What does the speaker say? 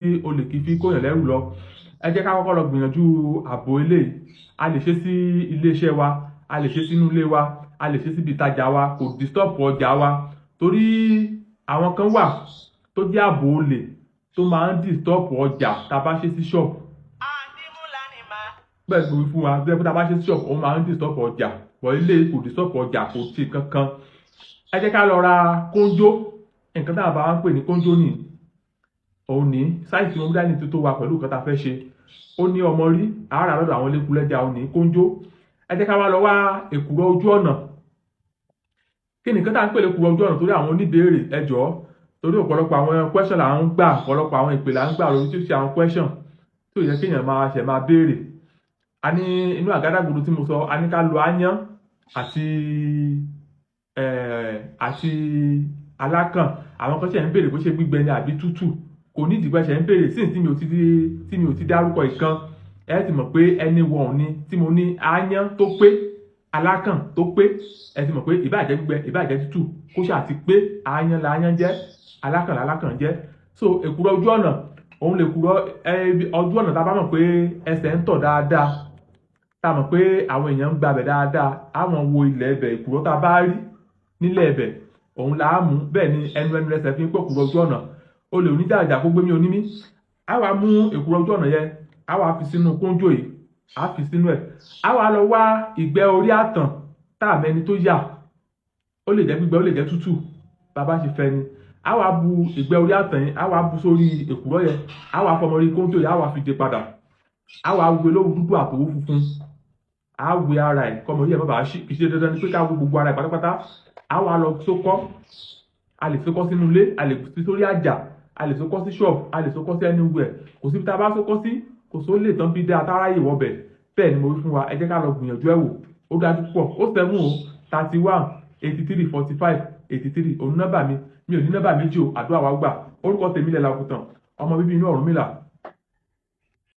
Olè kì í fi kóyàn lẹ́rù lọ. Ẹ jẹ́ ká kọ́kọ́ lọ gbìyànjú ààbò eléyìí. A lè ṣe sí iléeṣẹ́ wa, a lè ṣe sínú ilé wa, a lè ṣe síbi ìtajà wa. Kò disturb ọjà wa, torí àwọn kan wà tó jẹ́ ààbò olè tó máa ń disturb ọjà tá a bá ṣe sí shop. Bẹ́ẹ̀ ni mo wí fún wa, bí tá a bá ṣe sí shop, ó máa ń disturb ọjà, but eléyìí kò disturb ọjà, kò ṣe kankan. Ẹ jẹ́ ká lọ ra kóńjó. Nǹkan táwọn bá wá ń pè ní kóńjó nìyí. Òun ní size wọn dání tó tó wa pẹ̀lú nǹkan tá a fẹ́ ṣe. Ó ní ọmọ rí àárà lọ́dọ̀ àwọn elékulẹ́jà. Òun ní kóńjó. Ẹ jẹ́ ká wá lọ wá èkùrọ́ ojú ọ̀nà. Kí ni nǹkan tá à ń pè lékùrọ́ ojú ọ̀nà? Torí àwọn oníbèérè, ẹ jọ̀ọ́, torí ọ̀pọ̀lọpọ̀ àwọn question là ń gbà, ọ̀pọ̀lọpọ̀ àwọn ìpè là ń gbà lórí tí ó ṣe àwọn question tí ò yẹ kéèyàn máa ṣẹ̀ máa béèrè. A ní inú àgádágodo tí mo sọ, a ní ká lo áyán àti alákàn. Àwọn kan ṣe ń béèrè bó ṣe gbígbẹ ni àbí tútù. Kò ní ìdìbò ẹ̀ṣẹ̀ ń béèrè sí tí mi ò ti dárúkọ ìkan. Ẹ ti mọ̀ pé ẹni wọ̀n ni tí mo ní áyán tó pé, alákàn tó pé. Ẹ ti mọ̀ pé ìbáà jẹ́ gbígbẹ, ìbáà jẹ́ tútù, kó ṣáà ti pé, áyán la áyán jẹ́, alákàn la alákàn jẹ́. So èkùrọ́ ojú ọ̀nà, òun lè kúrọ́ ojú ọ̀nà tá a bá mọ̀ pé ẹsẹ̀ ń tọ̀ dáadáa, tá a mọ̀ pé àwọn èèyàn ń gbabẹ̀ dáadáa. Àwọn wo ilẹ̀ ẹbẹ̀, èkùrọ́ tá a bá rí nílẹ̀ ẹbẹ̀, òun là á mú. Bẹ́ẹ̀ ni ẹnu ẹsẹ̀ fi ń pọ̀ èkùrọ́ ojú ọ̀nà. Olè oníjàjà kó gbé mi onímí. Á wá mú èkùrọ́ ojú ọ̀nà yẹn, á wá fi sínú kóńjò yìí, á fi sínú ẹ̀. Á wá lọ wá ìgbẹ́ orí àtàn tá a mẹ́ni tó yà. Ó lè jẹ́ gbígbẹ, ó lè jẹ́ tútù, bàbá ṣe fẹ́ ni. Á wá bu ìgbẹ́ orí àtàn yẹn, á wá bu sórí èkùrọ́ yẹn, á wá fọmọ orí kóńjò yẹn, á wá fi dé padà. Á wá wé lówù dúdú àtòwú funfun, á wé ara ẹ̀ kọ́mọ orí ẹ̀ má bàa ṣí. Kì í ṣe dandan ni pé ká wé gbogbo ara ẹ̀ pátápátá. Á wá lọ sókọ́. A lè sókọ́ sínú ilé, a lè fi sórí àjà, a lè sókọ́ sí shop, a lè sókọ́ sí anywhere. Kò síbi tá a bá sókọ́ sí, kò só lè tán bí dáa táráyè wọbẹ̀. Bẹ́ẹ̀ ni mo wí fún wa. Ẹ jẹ́ ká lọ gbìyànjú ẹ̀ wò, ó dájú púpọ̀. 070 31 83 45 83, òun nọ́mbà mi. Mi ò ní nọ́mbà méjì o. Àdúrà wa gbà. Orúkọ tèmi lẹ̀ làkùtàn, ọmọ bíbí inú Ọ̀rúnmìlà.